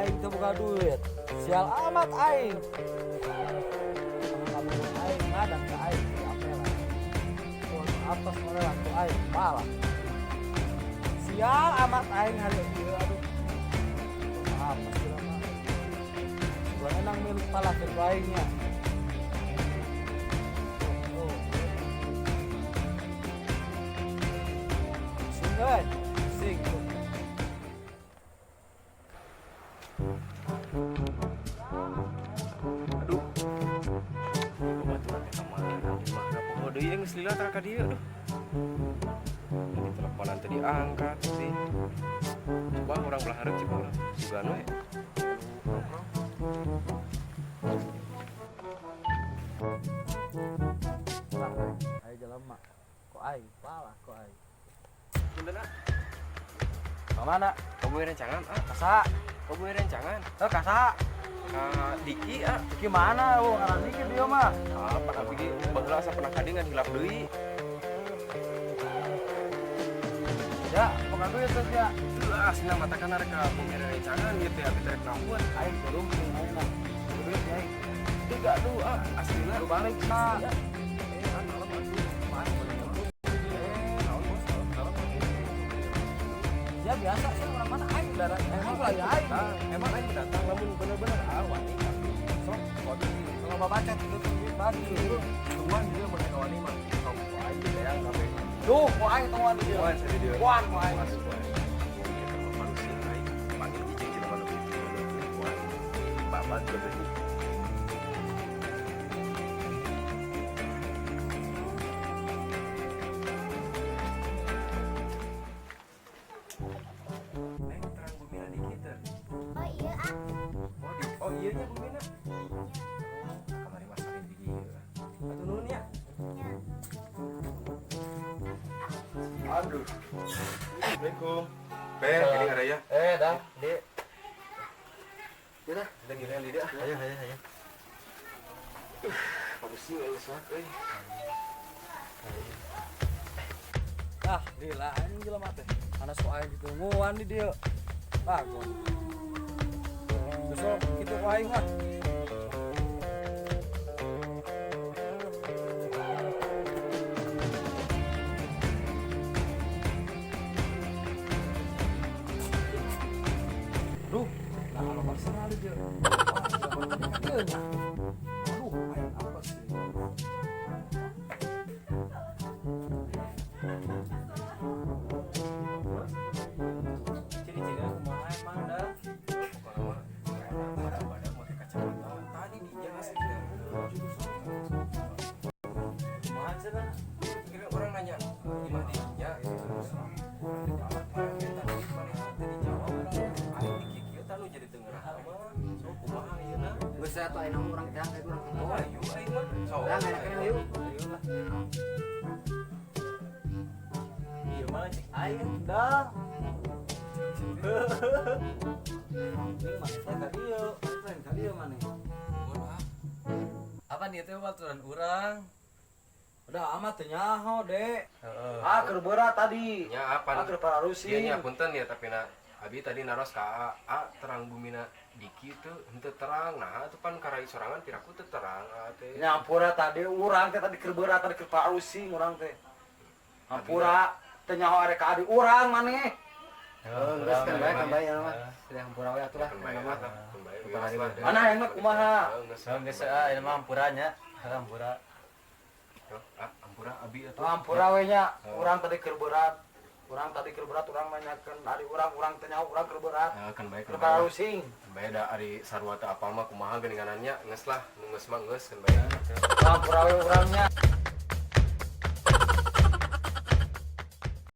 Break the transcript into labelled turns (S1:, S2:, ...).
S1: Aing teu boga duit. Sial amat aing. Kamu aing ngadak ke aing di apelan. Oh, atas modelan ku aing malah. Sial amat aing hari ieu, aduh. Apa sih lama? Gua enang milik palakeun ku aingnya. Oh. Sing euy, sing.
S2: Aduh. Babaturan teh ka mana di mana poho deui geus lila tara ka dieu aduh. Ini teleponan teh diangkat sih. Coba urang belah hareup, coba urang. Sugan we.
S1: Lah, ayo jelema. Kok aing palah kok aing.
S2: Punten ah.
S1: Ka mana?
S2: Kamu rencangan ah.
S1: Kasa.
S2: Kamu rencangan.
S1: Eh, kasa.
S2: Ka Diki ah.
S1: Diki mana? Oh, ngaran Diki dia mah.
S2: Ah, pan abi ge baheula asa pernah ka dieu ngan hilap deui.
S1: Ya, bukan duit terus ya.
S2: Itu aslinya mata kan rek ka bumi rencangan gitu ya, abi teh rek nambut.
S1: Aing belum aing mah. Duit aing.
S2: Tiga aduh ah, aslina.
S1: Lu balik nah.
S2: Eh, ah, kalem atuh.
S1: Mana boleh nyebut?
S2: Eh, naon bos, kalem kalem.
S1: Ya biasa sih orang mana aing darah. Emang lah ya aing.
S2: Nah, emang aing datang lamun bener-bener ah wani tapi sok waduh
S1: Kalau bapak bacot itu duit bagi.
S2: tungguan dia mun ka wani mah. Sok ku aing ditayang kabeh.
S1: Duh, ku aing tungguan dia.
S2: Tungguan seri dia.
S1: Tungguan ku aing.
S2: Masuk aing. Kita mah manusia aing. Panggil cicing jelema nu kitu ku aing. Babat kabeh. Neng, terang bumina dikit teh.
S3: Oh iya ah.
S2: Oh, di, oh iya nya bumina. Kamari masakin di dieu. Atuh nuhun ya.
S3: Ya.
S2: Aduh. Assalamualaikum. Pe, gini ada ya.
S1: Eh, dah, Di.
S2: Udah, udah gini di dia.
S1: Ayo, ayo, ayo.
S2: Pusing euy sok euy.
S1: Ah, lila anjing jelema teh. Panas ku aing ditungguan di dieu. Ah, gua. Besok kitu ku aing mah. Duh, nah kalau personal di dieu. Wah, jelema teh nya. Aduh, aing apa sih?
S2: Ciri-cirinya kumaha emang dah? Pokoknya mah badak-badak make kacamata. Tadi di jalan aslinya.
S1: Kumaha cenah?
S2: Kira orang nanya, gimana dinya gitu. Dijawab, mana tadi mana teh dijawab orang. Aing di kieu tah nu jadi teu ngeunah mah. So kumaha ieu na?
S4: Geus atuh ayeuna mah urang teh urang
S2: Oh, ayo aing mah. So.
S4: Urang enak keneh yuk.
S1: Ayo lah. Iya mah cek aing dah. Ini mana teh ka dieu, mana teh ka dieu maneh.
S5: Apa nih teh baturan urang?
S1: Udah amat teu nyaho, Dek.
S2: Heeh.
S1: Ah, keur berat tadi.
S2: Nya apa?
S1: Ah, keur pararusi.
S2: Iya nya punten ya tapi na abi tadi naros ka A, A terang bumina Diki teu henteu terang. Nah, atuh pan karai sorangan piraku teu terang A teh.
S1: Nyampura tadi urang teh tadi keur berat tadi keur parusing urang teh. Hampura teu nyaho arek ka adi urang maneh.
S4: Heeh, geus kan bae ya mah. Sudah hampura we atuh lah.
S2: Kan bae
S4: Mana mah.
S2: lah, kan bae wios lah.
S1: Mana yang mah kumaha?
S2: Heeh, geus.
S5: Heeh, geus ah ieu mah hampuranya. Heeh, hampura.
S2: Ah, hampura abi atuh.
S1: Hampura we nya, urang tadi keur berat. Urang tadi keur berat urang nanyakeun adi urang, urang teu nyaho urang keur berat.
S2: Heeh, kan bae
S1: Keur
S2: kan bae.
S1: parusing.
S2: Kan bae da ari sarua teu apal mah kumaha geuninganannya geus lah, nu geus mah geus kan bae.
S1: Hampura we urangnya.